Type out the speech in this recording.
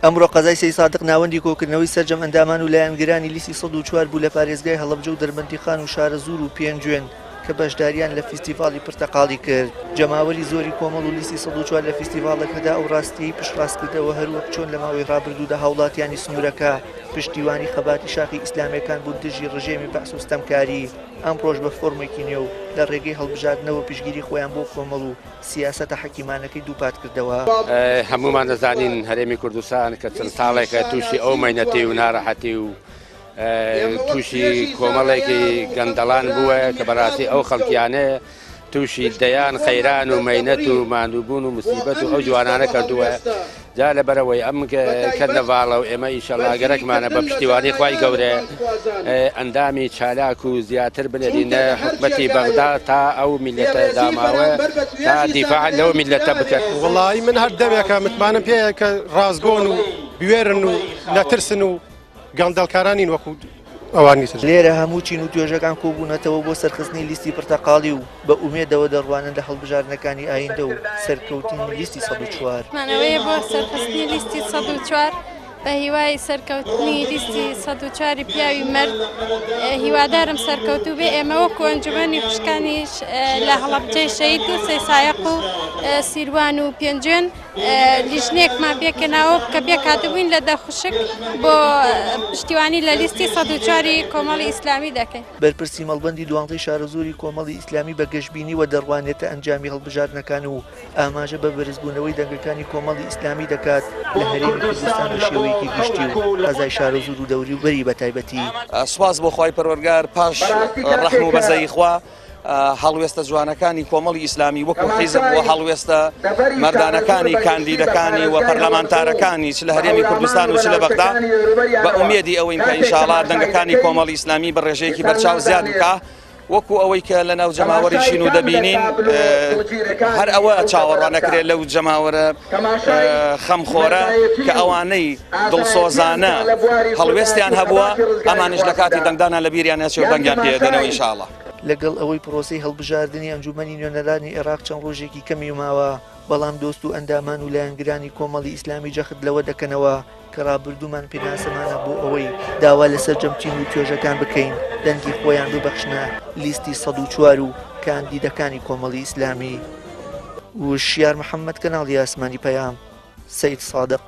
ئەمڕۆ قەزای سەیدسادق ناوەندی کۆکردنەوەی سەرجەم ئەندامان و لایەنگرانی لیستی 104 بوو لە پارێزگای هەڵەبجە و دەربەندیخان و شارەزوور و پێنجوێن کە بەشداریان لە فیستیڤاڵی پرتەقاڵی کرد. جەماوەری زۆری کۆمەڵ و لیستی 104 لە فیستیڤاڵەکەدا ئەو ڕاستییەی پشتڕاستکردەوە هەروەک چۆن لە ماوەی ڕابردوودا هاوڵاتیانی سنوورەکە پشتیوانی خەباتی شاخی ئیسلامییەکان بوون دژی ڕژێمی بەعس و ستەمکاری ئەمڕۆش بە فۆرمێکی نوێ و لە ڕێگەی هەڵبژاردنەوە پشتگیری خۆیان بۆ کۆمەڵ و سیاسەتە حەکیمانەکەی دووپات کردەوە. هەموومان دەزانین هەرێمی کوردستان کە چەند ساڵێکە تووشی ئەو مەینەتی و ناڕەحەتی و تووشی کۆمەڵێکی گەندەڵان بووە کە بەڕاستی ئەو خەڵکیانە تووشی دەیان قەیران و مەینەت و ماندووبوون و مسیبەت و ئەو جوانانە کردووە جا لەبەرئەوەی ئەم کەرنەڤاڵە و ئێمە ئیشەڵا گەرەکمانە بە پشتیوانی خوای گەورە ئەندامی چالاک و زیاتر بنێرینە حکومەتی بەغدا تا ئەو میلەتە داماوە تا دیفاع لەو میلەتە بکەن. وەڵایی من هەر دەمێکە متمانەم پێیە کە ڕاستگۆن و بوێرن و نەترسن و گەندەڵکاران نین وەکو ئەوانی تر. لێرە هەموو چین و توێژەکان کۆبوونەتەوە بۆ سەرخستنی لیستی پرتەقاڵی و بە ئومێدەوە دەڕوانن لە هەڵبژاردنەکانی ئایندە و سەرکەوتنی لیستی 104. مانەوەیە بۆ سەرخستنی لیستی 104 بە هیوای سەرکەوتنی لیستی 104 پیاوی مەرد هیوادارم سەرکەوتوو بێ ئێمە وەکو ئەنجومەنی خوشکانیش لە هەڵەبجەی شەهید و سەیسایەق و سیروان و پێنجوێن لیژنەیەکمان پێکهێناوە کە پێکهاتبووین لە دە خوشک بۆ پشتیوانی لە لیستی 104 کۆمەڵی ئیسلامی دەکەین. بەرپرسی مەڵبەندی دوانزەی شارەزووری کۆمەڵی ئیسلامی بە گەشبینیوە دەڕوانێتە ئەنجامی هەڵبژاردنەکان و ئاماژە بە بەرزبوونەوەی دەنگەکانی کۆمەڵی ئیسلامی دەکات لە هەرێمی کوردستان بە شێوەیەکی گشتی و قەزای شارەزوور و دەوروبەری بە تایبەتی. سوپاس بۆ خوای پەروەرگار پاش ڕەحم و بەزەیی خوا هەڵوێستە جوانەکانی کۆمەڵی ئیسلامی وەکو حیزب و هەڵوێستە مەردانەکانی کاندیدەکانی و پەرلەمانتارەکانی چ لە هەرێمی کوردستان و چ لە بەغدا بە ئومێدی ئەوەین کە ئینشاڵا دەنگەکانی کۆمەڵی ئیسلامی بە ڕێژەیەکی بەرچاو زیاد بکا وەکو ئەوەی کە لە ناو جەماوەری شین و دەبینین هەر ئەوە چاوەڕوانەکرێت لەو جەماوەرە خەمخۆرە کە ئەوانەی دڵسۆزانە هەڵوێستیان هەبووە ئەمانیش لە کاتی دەنگدانە لە بیریان نەچێ و دەنگیان پێدەنەوە ئینشاڵا. لەگەڵ ئەوەی پرۆسەی هەڵبژاردنی ئەنجوومەنی نوێنەرانی عێراق چەند ڕۆژێکی کەمی ماوە، بەڵام دۆست و ئەندامان و لایەنگرانی کۆمەڵی ئیسلامی جەخت لەوە دەکەنەوە کە ڕابردوومان پێناسەمانە بۆ ئەوەی داوا لە سەرجەم چین و توێژەکان بکەین دەنگی خۆیان ببەخشنە لیستی 104 و کاندیدەکانی کۆمەڵی ئیسلامی. وشیار محەمەد، کەناڵی ئاسمانی پەیام، سەیدسادق.